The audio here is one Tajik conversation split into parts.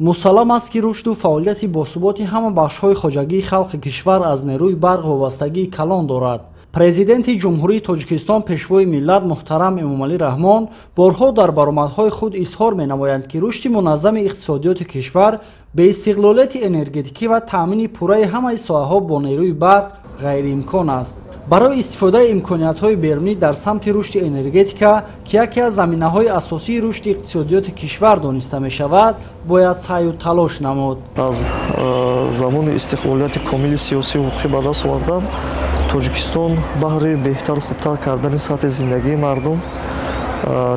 Мусаллам аст, ки рушду фаъолияти босуботи ҳама бахшҳои хоҷагии халқи кишвар аз нерӯи барқ вобастагии калон дорад. Президенти Ҷумҳурии Тоҷикистон, Пешвои миллат муҳтарам Эмомалӣ Раҳмон борҳо дар баромадҳои худ изҳор менамоянд, ки рушди муназзами иқтисодиёти кишвар бе истиқлолияти энергетикӣ ва таъмини пурраи ҳамаи соҳаҳо бо нерӯи барқ ғайриимкон аст. Барои истифодаи имкониятҳои берунӣ дар самти рушди энергетика, ки яке аз заминаҳои асосии рушди иқтисодиёти кишвар дониста мешавад, бояд саъю талош намуд. Аз замони истиқлолияти комили сиёсию ҳуқуқӣ ба даст овардан, Тоҷикистон баҳри беҳтару хубтар кардани сатҳи зиндагии мардум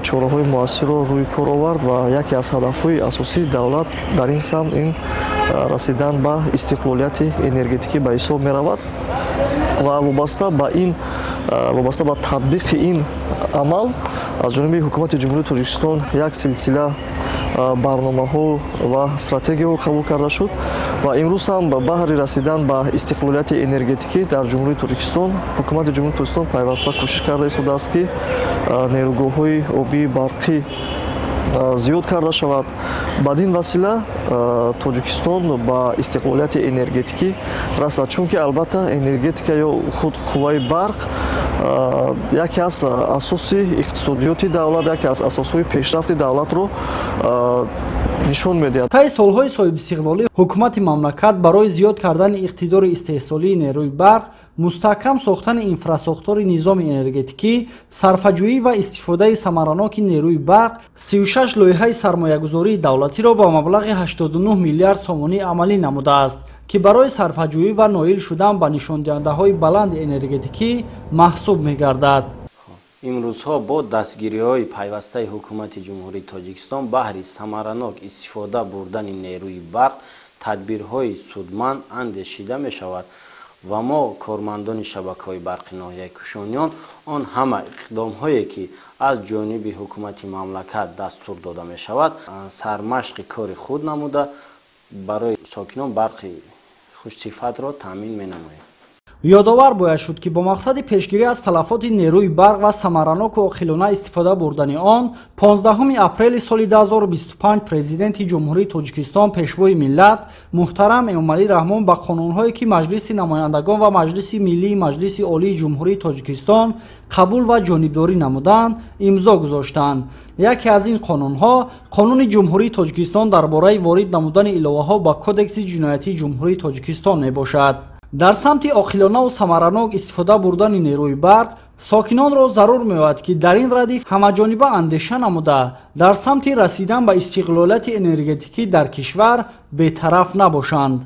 чораҳои муассирро рӯи кор овард ва яке аз ҳадафҳои асосии давлат дар ин самт ин расидан ба истиқлолияти энергетикӣ ба ҳисоб меравад ва вобаста ба татбиқи ин амал аз ҷониби Ҳукумати Ҷумҳурии Тоҷикистон як силсила барномаҳо ва стратегияҳо қабул карда шуд ва имрӯз ҳам баҳри расидан ба истиқлолияти энергетикӣ дар Ҷумҳурии Тоҷикистон Ҳукумати Ҷумҳурии Тоҷикистон пайваста кӯшиш карда истодааст, ки нерӯгоҳҳои обии барқӣ зиёд карда шавад. Бад ин васила Тоҷикистон ба истиқлолияти энергетикӣ расад, чунки албатта энергетика ё худ қувваи барқ яке аз асоси иқтисодиёти давлат, яке аз асосҳои пешрафти давлатро нишон медиҳад. Таи солҳои соҳибистиқлолӣ ҳукумати мамлакат барои зиёд кардани иқтидори истеҳсолии нерӯи барқ, мустаҳкам сохтани инфрасохтори низоми энергетикӣ, сарфаҷӯӣ ва истифодаи самараноки нерӯи барқ 36 лоиҳаи сармоягузории давлатиро ба маблағи 89 миллиард сомонӣ амалӣ намудааст, ки барои сарфаҷӯӣ ва ноил шудан ба нишондиҳандаҳои баланди энергетикӣ маҳсуб мегардад. Имрӯзҳо бо дастгириҳои пайвастаи Ҳукумати Ҷумҳурии Тоҷикистон баҳри самаранок истифода бурдани нерӯи барқ тадбирҳои судманд андешида мешавад ва мо, кормандони шабакаҳои барқи ноҳияи Кушониён, он ҳама иқдомҳое, ки аз ҷониби ҳукумати мамлакат дастур дода мешавад, сармашқи кори худ намуда, барои сокинон барқи хушсифатро таъмин менамоем. Ёдовар бояд шуд, ки бо мақсади пешгирӣ аз талафоти нерӯи барқ ва самараноку оқилона истифода бурдани он, 15 апрели соли 2025 Президенти Ҷумҳурии Тоҷикистон, Пешвои миллат муҳтарам Эмомалӣ Раҳмон ба қонунҳое, ки Маҷлиси намояндагон ва Маҷлиси Миллии Маҷлиси Олии Ҷумҳурии Тоҷикистон қабул ва ҷонибдорӣ намуданд, имзо гузоштанд. Яке аз ин қонунҳо Қонуни Ҷумҳурии Тоҷикистон дар бораи ворид намудани иловаҳо ба Кодекси ҷиноятии Ҷумҳурии Тоҷикистон мебошад. Дар самти оқилонаву самаранок истифода бурдани нерӯи барқ сокинонро зарур меояд, ки дар ин радиф ҳамаҷониба андеша намуда, дар самти расидан ба истиқлолияти энергетикӣ дар кишвар бетараф набошанд.